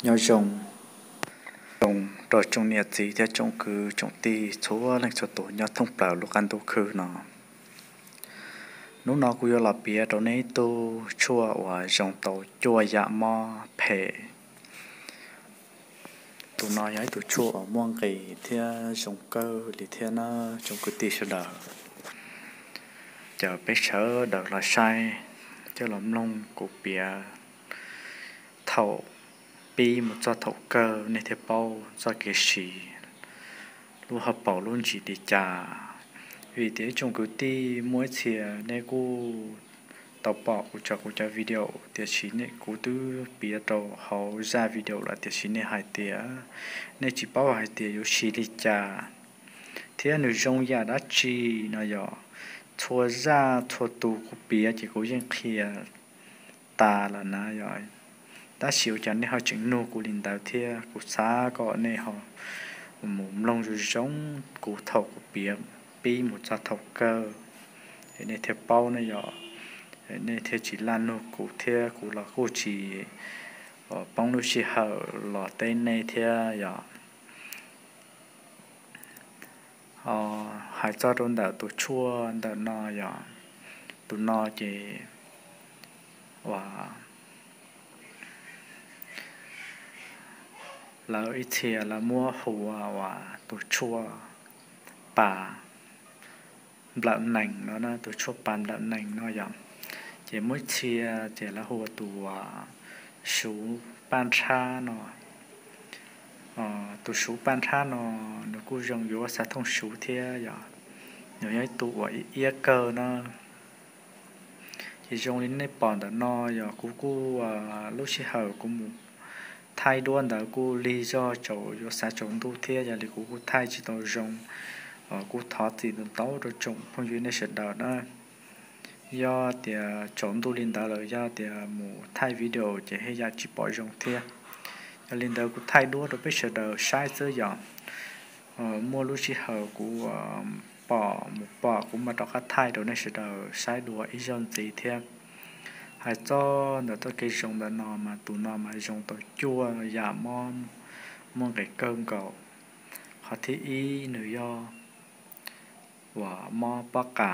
Nyob zoo, zoo rau tsoom niam txiv thiab tsoom kwv tsoom tij txhua leej txhua tus nyob thoob plaws lub qab ntuj khwb no. Hnub no kuv yuav los piav rau nej ib tug tshuaj uas zoo tau cuaj yam mob phem. Tus no yog ib tug tshuaj uas muaj nqis thiab zoo kawg li thiab na tsoom kwv tij sawv daws. Ces peb sawv daws los saib thiab los mloog kuv piav thaum pib mus txog thaum kawg nej thiaj paub txoj kev siv lub hauv paus lub ntsis li cas. Vim tias ib tsoom kwv tij muaj ib txhia nej kuj tau pom kuv tso kuv cov video, tiam sis nej, kuv twb piav rau hauv zaj video lawm tiam sis nej hais tias nej tsis paub hais tias yuav siv li cas. Thiab nws zoo yam dab tsi no yog txhua zaj txhua tus kuv piav ces kuv yeej qhia tas lawm na yog, tab sis ua cas nej ho tseem nug kuv li ntawd thiab. Kuv xav kom nej ho mus mloog zoo zoo kuv thaum kuv piav pib mus txog thaum kawg, es nej thiaj paub ne yog, nej thiaj tsis laj nug kuv thiab kuv los kuj tsis poob lub sij hawm los teb nej thiab yog. Hais txog rau ntawm tus tshuaj ntawm no yog, tus no ces uas lawv ib txhia lawv muab hu ua tus tshuaj pas nplawm nees no, tus tshuaj pas nplawm nees no yog. Ces muaj ib txhia ces lawv hu ua tus suv paj nrhab no. Tus suv paj nrhab no nws kuj zoo yuav xav thooj suv thiab yog, nws yog ib tug uas iab kawg na. Ces zoo li nej pom ntawm no yog kuv kuj lub sij hawm kuv mus thaij duab ntawd kuj lig zog tsaus yuav xav tsaus ntuj thiab yog li kuv kuj thaij tsis tau zoo. Kuj thov txim ntau ntau rau tsoom phooj ywg nej sawv daws na. Yog tias tsaus ntuj li ntawd lawm yog tias mus thaij video ces haj yam tsis pom zoo thiab. Yog li ntawd kuv thaij duab rau peb sawv daws saib xwb yog. Muaj lub sij hawm kuv pom mus pom kuv mam rov qab thaij rau nej sawv daws saib dua ib zaug ntxiv thiab. Hais txog ntawm txoj kev zoo ntawm no mas tus no mas zoo tau cuaj yam mob muaj nqis kawg nkaus. Qhov thib ib nws yog uas mob pob qa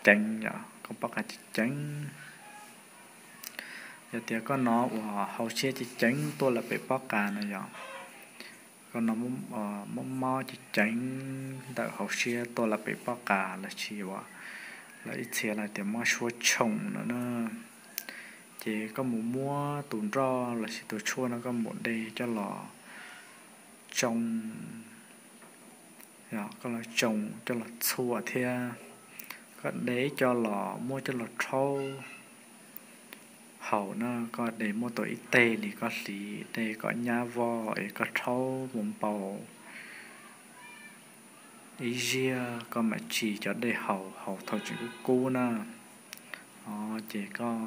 ceev, koj pob qa ceev ceev. Yog tias koj hnov uas hauv siab ceev ceev tuaj lawm pem pob qa no yog, koj hnov mob mob ceev ceev ntawm hauv siab tuaj lawm pem pob qa lossis uas lawv ib txhia lawv tias mob suab tshoom no na, ces koj mus muab tus nroj lossis tus tshuaj no koj mus de coj los tsoo, koj los tsoo coj los txhuam thiab koj de coj los muab coj los rhaub haus na. Koj de muab tau ib teg li koj hliv de kom nyab vog es koj rhaub mus npau ib ziag koj mam tsim cov dej haus, haus thaum tseem kub kub na. Ces koj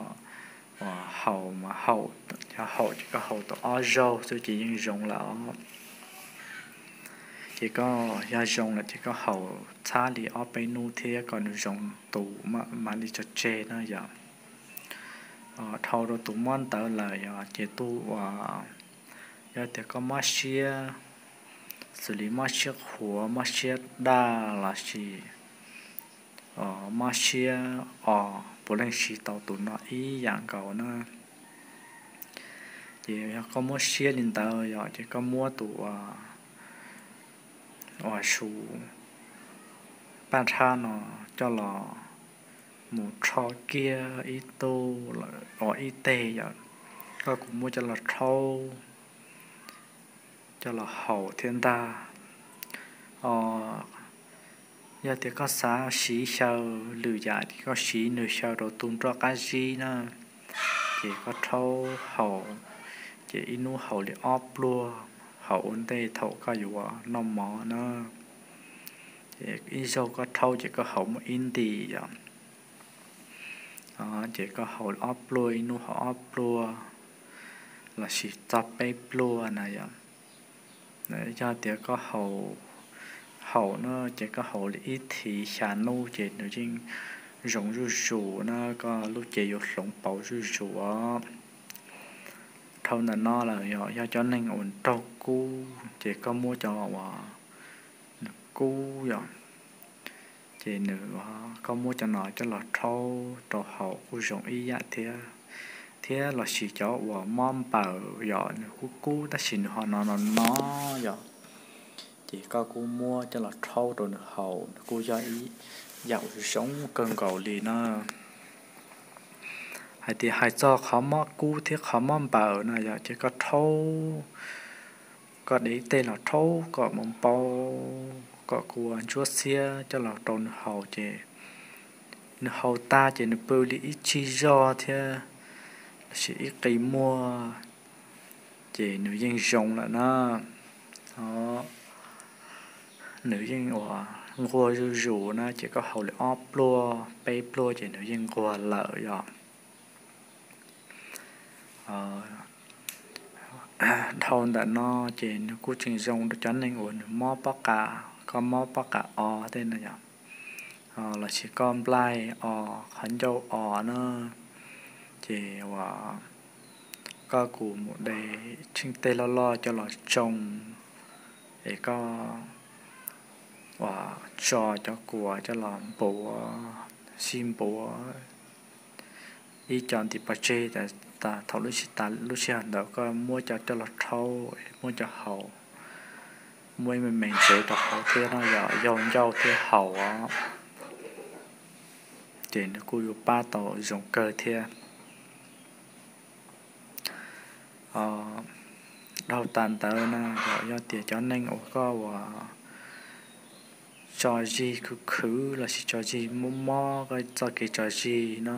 haus mas haus, yog haus ces koj haus tau ob zaug xwb ces yeej zoo lawm os. Ces koj yog zoo lawm ces koj haus txhab li ob peb hnub thiab kom nws zoo tus mam li tso tseg na yog. Dhau rau tus mob ntawd lawm yog ces tuaj uas yog tias koj mob siab, xws li mob siab qhuav, mob siab daj lossis mob siab os, puav leej siv tau tus no ib yam nkaus na. Ces yog koj mob siab li ntawd yog ces koj muab tus uas su paj nrhab no coj los mus rho kiag ib tug, ib teg yom, koj kuj muab coj los rhaub, coj los haus thiab ntag. Yog tias koj xav siv xyaw lwm yam ces koj siv nws xyaw rau tus nroj qab zib na, ces koj rhaub haus, ces ib hnub haus li ob pluag, haus ua ntej thaum koj yuav noj mov na. Ces ib zaug koj rhaub ces koj haus muaj ib ntim yom, ces koj haus ob pluag, ib hnub haus ob pluag lossis txog peb pluag na yom. Yog tias koj haus, haus na ces koj haus li ib thiv xya hnub ces nws yeej zoo zuj zus na, koj lub cev yuav hloov pauv zuj zus os. Dhau ntawm no lawm yog, yog cov neeg uas raug kub ces koj muab cov uas nws kub yom, ces nws, koj muab cov no coj los rhaub rau haus kuj zoo ib yam thiab. Thiab los sis cov uas mob npaws yom, nws kub kub tab sis nws ho no no no yom, ces koj kuj muab coj los rhaub rau nws haus, nws kuj yog ib yam uas zoo kawg nkaus li na. Hais tias hais txog qhov mob kub thiab qhov mob npaws no yom, ces koj rhaub, koj de ib teg los rhaub kom mus npau, kom kua ntsuab xiab coj los rau nws haus ces nws haus tag ces nws pw li ib tsig zog thiab los sis ib qis muag ces nws yeej zoo lawm na. Nws yeej uas nquag zuj zus na, ces koj haus li ob pluag peb pluag ces nws yeej nquag lawm yom. Dhau ntawm no ces nws kuj tseem zoo rau cov neeg uas nws mob pob qa, koj mob pob qa o tej no yom, los sis koj nplaig o, qhov ncauj o na, ces uas koj kuj mus de tsheej teg loj loj coj los tsoo, es koj uas tso cov kua coj los npuav, sib npuav ib co ntiv pov tseg, tas thaum lub sij, tas lub sij hawm ntawd koj muab cov coj los rhaub, muab cov haus, muab ib me me ntsev rau hauv thiab no yog yau ncauj thiab haus os, ces nws kuj yuav pab tau zoo kawg thiab. Dhau tas ntawd na, yog tias cov neeg uas koj uas tso zig khwv khwv los sis tso zig mob mob koj txoj kev tso zig na,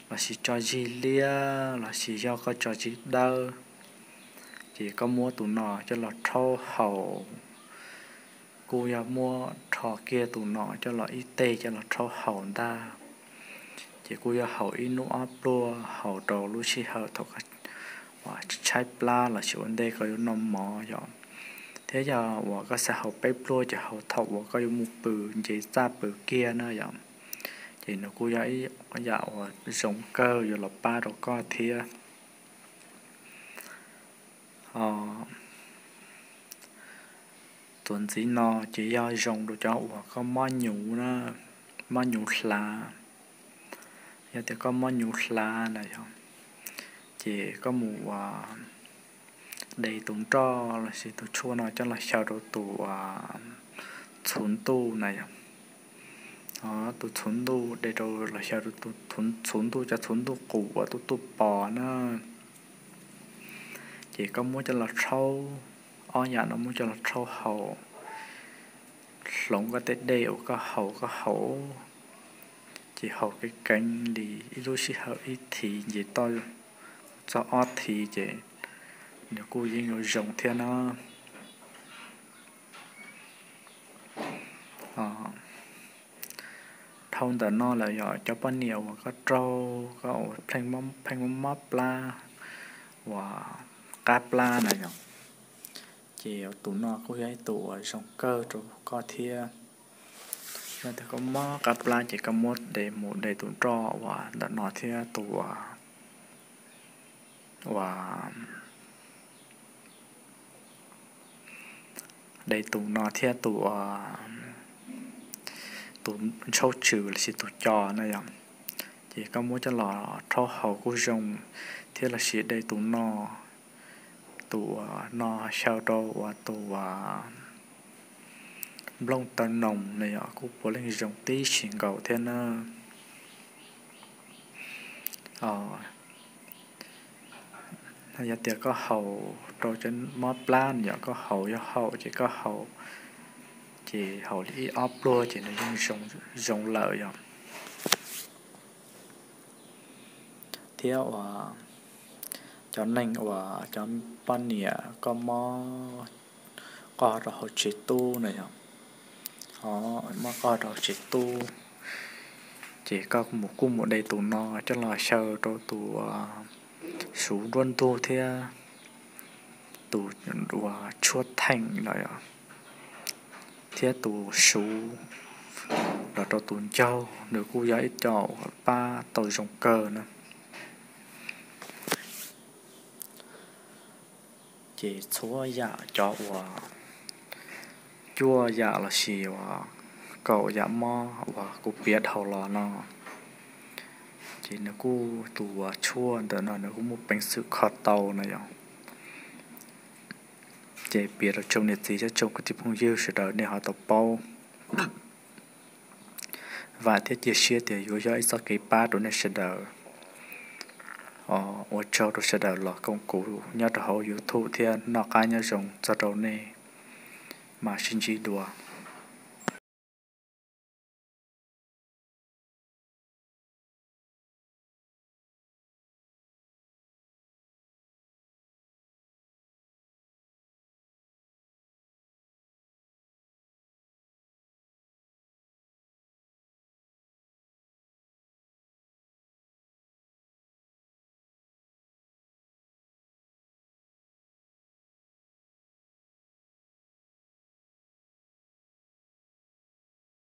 los sis tso zig liab los sis yog koj tso zig dawb, ces koj muab tus no coj los rhaub haus, kuj yog muab rho kiag tus no coj los ib teg coj los rhaub haus ntag, ces kuj yog haus ib hnub ob pluag, haus rau lub sij hawm thaum uas tshaib plab los sis ua ntej koj yuav noj mov yom. Thiab yog uas koj xav haus peb pluag ces haus thaum uas koj yuav mus pw nce txaj pw kiag na yom, ces nws kuj yog ib yam uas zoo kawg yuav los pab rau koj thiab. Txuas ntxiv no ces yog zoo rau cov uas koj mob nyuv na, mob nyuv hlav. Yog tias koj mob nyuv hlav na yom, ces koj mus uas de tus nroj los sis tus tshuaj no coj los xyaw rau tus txhuv ntuj na yom. Tus txhuv ntuj, de rau los xyaw rau tus txhuv ntuj, cov txhuv ntuj qus uas tuj tuj pos na, ces koj muab coj los rhaub, ob yam no muab coj los rhaub haus, hloov koj tej dej uas koj haus koj haus, ces haus kev keev li ib lub sij hawm ib thiv nce toj txog ob thiv ces nws kuj yeej yuav zoo thiab na. Dhau ntawm no lawm yog cov poj niam uas koj raug, koj uas pheej mob plab uas qab plab na yom, ces tus no kuj yog ib tus uas zoo kawg rau koj thiab. Yog tias koj mob qab plab ces koj muab de mus de tus nroj uas ntawm no thiab tus uas, uas de tus no thiab tus, tus ntshaub tsws los sis tus co na yom, ces koj muab coj los rhaub haus kuj zoo, thiab los sis de tus no, tus uas no xyaw rau uas tus uas nplooj taw noos na yom, kuj puav leej zoo tib si nkaus thiab na. Yog tias koj haus rau cov mob plab na yom, koj haus yog haus ces koj haus ces haus li ib ob pluag ces nws yeej zoo lawm yom. Thiab uas cov neeg uas cov poj niam koj mob qoj rau hauv tsev tub na yom, mob qoj rau hauv tsev tub, ces koj mus kuj mus de tus no coj los xyaw rau tus suv nruab ntug thiab tus uas tshuab theem no, thiab tus suv los rau tus ncaug, nws kuj yog ib co uas pab tau zoo kawg na. Ces txhua yam cov uas cuaj yam los sis uas kaum yam mob uas kuv piav dhau los no, ces nws kuj tus uas tshuaj ntawm no nws kuj muaj peev xwm kho tau no yom. Ces piav rau tsoom niam txiv thiab tsoom kwv tij phooj ywg sawv daws nej ho tau paub. Vam thiab cia siab tias yuav yog ib txoj kev pab rau nej sawv daws. Ua tsaug rau sawv daws los koom kuv nyob rau hauv YouTube thiab noj qab nyob zoo txog rau nej, mam sib ntsib dua.